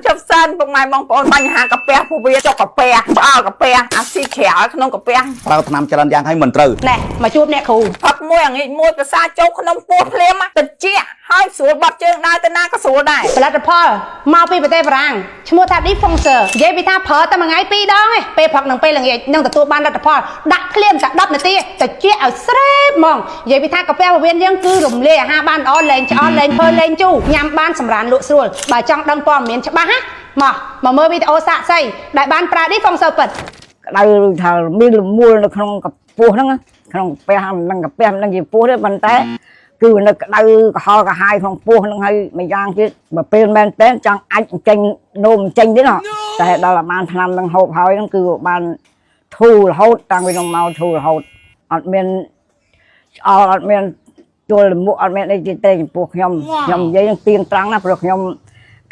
ជប់សិនពុកម៉ែបងប្អូនបញ្ហាកាពះពោះវៀនចុកកាពះឆ្អល់កាពះអាស៊ីច្រាលក្នុងកាពះ ប្រើថ្នាំច្រើនយ៉ាងហើយមិនត្រូវ ណែមកជួបអ្នកគ្រូ ផឹកមួយអាងាចមួយប្រសាចូលក្នុងពោះភ្លាមតិចហើយស្រួលបាត់ជើងដើរទៅណាក៏ស្រួលដែរ ផលិតផលមកពីប្រទេសបារាំងឈ្មោះថា Diffuser និយាយពីថាប្រើតែមួយថ្ងៃពីរដងឯងពេលព្រឹកនិងពេលល្ងាចនឹងទទួលបានលទ្ធផលដាក់ភ្លាមតែ10នាទីតិចឲ្យស្រេបហ្មងនិយាយពីថាកាហ្វេពោះវៀនយើងគឺរំលាយអាហារបានល្អលែងឆ្អល់លែងភើលែងជូរញ៉ាំបានសម្រានលក់ស្រួលបើចង់ដឹងព័ត៌មានច្បាស់ណាមកមកមើលវីដេអូសាកសីដែលបានប្រើ Diffuser ពិត ក្តៅដូចថាមានលមូលនៅក្នុងកពោះហ្នឹងណាក្នុងកាពះមិនដឹងកាពះមិនដឹងជាពោះទេប៉ុន្តែគឺវានៅក្តៅក្រហល់ក្រហាយក្នុងពោះហ្នឹងហើយមួយយ៉ាងទៀតបើពេលមែនតើចង់អាចចេញនោមចេញទៀតណាតែដល់អាបានឆ្នាំហ្នឹងហូបហើយហ្នឹងគឺបានធូររហូតតាំងពីនោះមកធូររហូតអត់មានឆ្អល់អត់មានទួលលមួកអត់មានអីទៀតទេចំពោះខ្ញុំខ្ញុំនិយាយនឹងទៀងត្រង់ណាព្រោះខ្ញុំ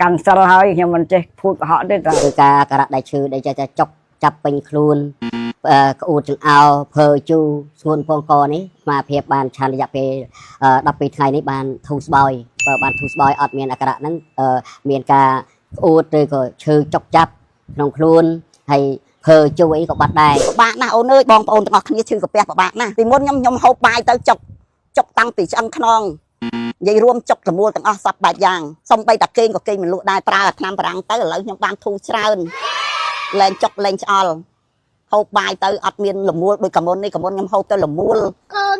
កាន់សិលហើយខ្ញុំមិនចេះភូតកុហកទេតា គឺការអាការៈដែលឈឺដែលចេះតែចុកចាប់ពេញខ្លួនក្អួតចង្អោរភើជូរស្ងួនពងកនេះស្មារភាពបានឆានរយៈពេល12ថ្ងៃនេះបានធូរស្បើយបើបានធូរស្បើយអត់មានអាការៈហ្នឹងមានការក្អួតឬក៏ឈឺចុកចាប់ក្នុងខ្លួនហើយភើជូរអីក៏បាត់ដែរ ពិបាកណាស់អូនអើយបងប្អូនទាំងអស់គ្នាឈឺកាពះពិបាកណាស់ពីមុនខ្ញុំខ្ញុំហូបបាយទៅចុកចុកតាំងពីឆ្អឹងខ្នងនិយាយរួមចុកលមួលទាំងអស់សពបែបយ៉ាងសំបីតាគេងក៏គេងមិនលក់ដែរប្រើអាថ្នាំបារាំងទៅឥឡូវខ្ញុំបានធូរច្រើនលែងចុកលែងឆ្អល់ហូបបាយទៅអត់មានលមួលដូចកមុននេះកមុនខ្ញុំហូបទៅលមួល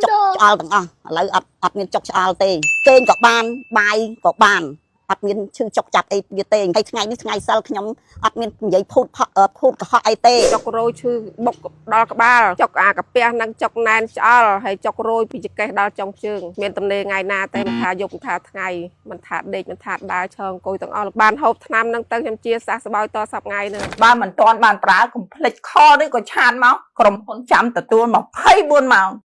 ចុកឆ្អល់ទាំងអស់ឥឡូវអត់អត់មានចុកឆ្អល់ទេគេងក៏បានបាយក៏បានអត់មានឈឺចុកចាប់អីទៀតទេហើយថ្ងៃនេះថ្ងៃសិលខ្ញុំអត់មាននិយាយភូតផកភូតកុហកអីទេ ចុករយឈឺបុកដល់ក្បាលចុកអាកាពះនិងចុកណែនឆ្អល់ហើយចុករយពីចង្កេះដល់ចុងជើងមានទំនេរថ្ងៃណាតែមិនថាយប់មិនថាថ្ងៃមិនថាដេកមិនថាដើរឈរអង្គុយទាំងអស់បានហូបថ្នាំនឹងទៅខ្ញុំជាសះស្បើយតសប្ថ្ងៃហ្នឹង បើមិនទាន់បានប្រើកុំភ្លេចខឬក៏ឆានមកក្រុមហ៊ុនចាំទទួល24ម៉ោង។